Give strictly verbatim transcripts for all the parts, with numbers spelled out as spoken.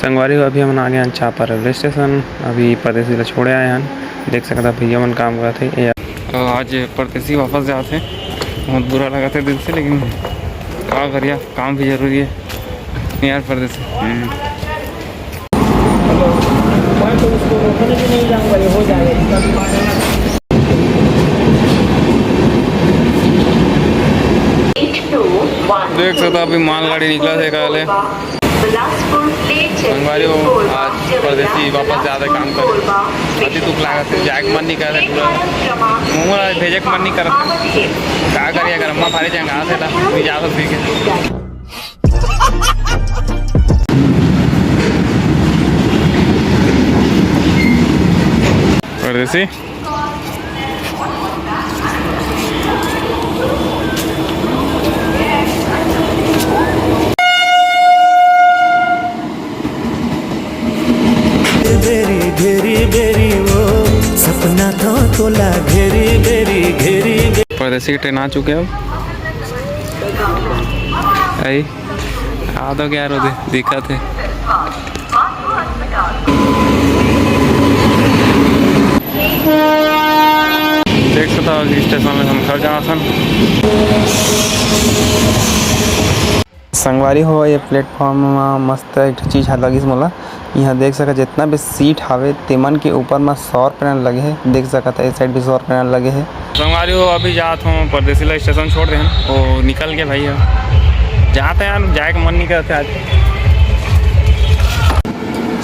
संगवारी हो, अभी हमन आ गे हन चांपा रेलवे स्टेशन। अभी परदेसी ला छोड़े आए हन। देख सकत ह भैया मन काम करत हे। ये तो आज परदेसी वापस जात हे। बहुत बुरा लगत हे दिल से, लेकिन का करिया, काम भी जरूरी है यार परदेसी। हम्म। मैं तो उसको रोकने भी नहीं जाऊंगा, ये हो जाएगा। देख सकता अभी मालगाड़ी निकला थे काले। संगवारी हो, आज परदेसी वापस जाते काम करे। अति दुख लागत हे, जाए के मन नहीं करत हे पूरा। मोमो ला भेजे के मन नहीं करत हे। का करिए, अगर अम्मा फारे जाएंगे, आ से ला, नहीं जा सकते के। परदेसी। बेरी घेरी बेरी वो सपना तो तोला घेरी बेरी घेरी बेरी। परदेसी के ट्रेन आ चुके अब। आई। आ तो क्या रो दे, दिखत हे। देख सकता हो कि स्टेशन में हम घर जाना सन। संगवारी हो, ये प्लेटफॉर्म म मस्त एक ठो चीज ह लगिस मोला। इहाँ देख सकत, जितना भी सीट हावे, तेमन के ऊपर म सौर पैनल लगे हे। देख सकत, ए साइड भी सौर पैनल लगे हे। संगवारी हो, अभी जात हूँ परदेसी ला स्टेशन छोड़ देहन, वो निकल के भाई हो। जाते यार, जाए के मन नहीं करते आज।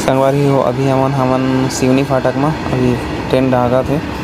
संगवारी हो, अभी हमन, हमन सिवनी फाटक म अभी ट्रेन डाहकत हे।